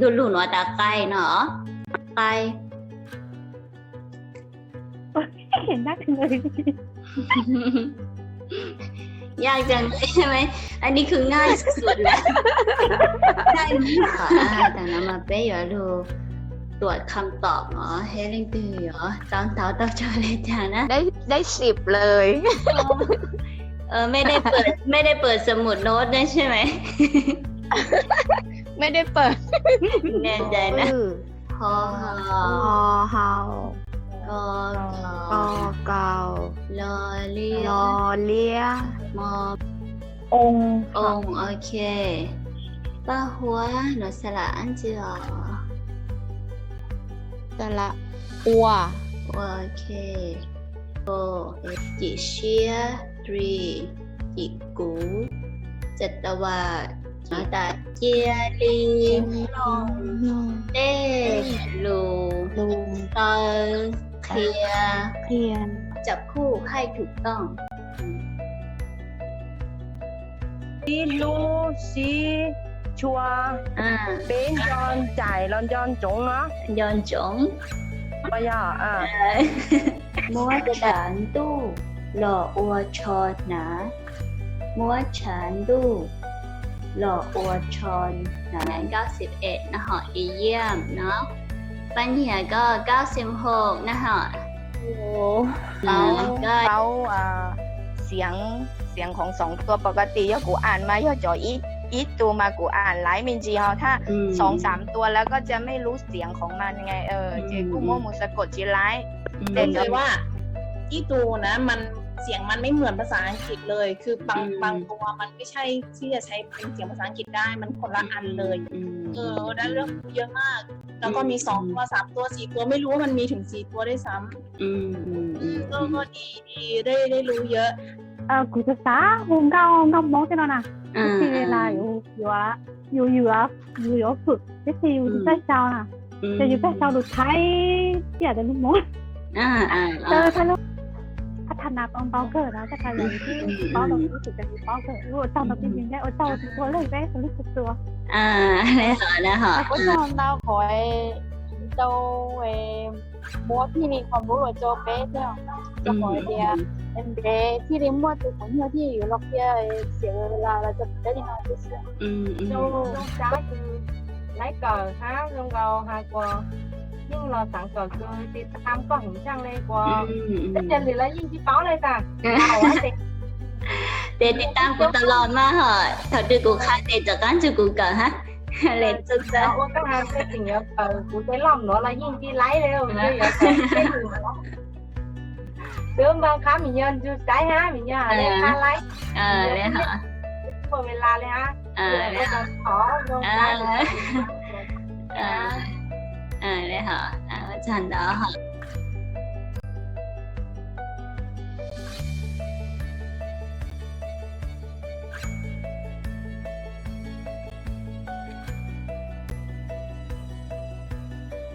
Lug lug nuav tas qai no, qai. Yaj kawg, anw ni khwv nqaij suam lawm. Tam no mas peb yuav lug tuam kham tom os, hab leej twg yuav tau ntau tau tsawg le caag na. ได้สิบเลย ไม่ได้เปิด ไม่ได้เปิดสมุดโน้ตด้วยใช่ไหม ไม่ได้เปิด แน่ใจนะ ฮอ ฮอ ฮอ ฮอ กอ กอ กอ กอ ลอ เลี้ย ลอ เลี้ย มอ อง อง โอเค ป้าหัว หนูสระอันจืออ๋อ สระอัว อัว โอเค โอ จิเชีย three จิกู จัตวา จิตา เจีย ลี โล่ง เต้ ลู ลู เตา เคลียร์ เคลียร์ จับคู่ให้ถูกต้อง Sib hlub, sib tshua, peb nco ncaim los nco ntsoov no. Nco ntsoov. Muab tshav ntuj los ua tsho hnav. Muab tshav ntuj los ua tsho hnav. Năm chín mươi mốt no hom อีเยี่ยม no. Paj Nyiag koj เก้าสิบหก no hom เก้าสิบหก เสียงของสองตัว ปกติ yog kuvอ่านมา yog cov ib tug mas kuvอ่าน laiv me ntsis ho, thaj สองสามตัว แล้วก็จะไม่รู้เสียงของมันไง ces kuj muab mus สะกด tsis laiv. Ib tug na, มัน เสียงมันไม่เหมือนภาษาอังกฤษเลย คือบางบางตัวมันไม่ใช่ที่จะใช้เป็นเสียงภาษาอังกฤษได้ มันคนละอันเลย เออ ได้เรื่องรู้เยอะมาก แล้วก็มีสองตัวสามตัวสี่ตัว ไม่รู้ว่ามันมีถึงสี่ตัวด้วยซ้ำ ก็ก็ดีดีได้ได้รู้เยอะ Kuv xav xav hu nkauj nkauj Hmoob tej no na, tab sis las yus yuav yus yuav yus yuav fwm, tab sis yus tsis txawj sau na, ces yus txawj sau lus Thaib ib yam li lus Hmoob. Thaib lub, a, tha nas tau ntau kawg na, txoj kha yog yus twb paub tau ib tug ces yus paub kawg, ua tsaug ntau peb ntsis neb, ua tsaug txhua txhua leej peb txhua leej txhua tus. Kuv tsaug ntau qhov tau muab thiaj li qhov npub los rau peb thiab, rau qhov tias ntev thiaj li muaj tus qhov nyuag thiaj yuav los qhia xiam las los rau peb li no xwb. Zoo, zoo sab kws laib kawm hab zoo nkaus has kuas yeej los xaav kawm kws tiv tam koj heev tshaj le kuas teb tias lwm lawv yeej tsis paub le tas. Ces tiv tam kuv tau los mas hom thaum twg kuv qha ces rov qab ntsib kuv kawm hab. Ua koj has tseem yuav kawm kuv tej loj nuav los yeej tsis laib le, yuav kawm tej lwm nuav. Twb npaj qhab vim yog ntsug saib hab vim yog le qha laib, ua ve las le hab, ua tau thov zoo sab le hom. Tsaug ntau hom.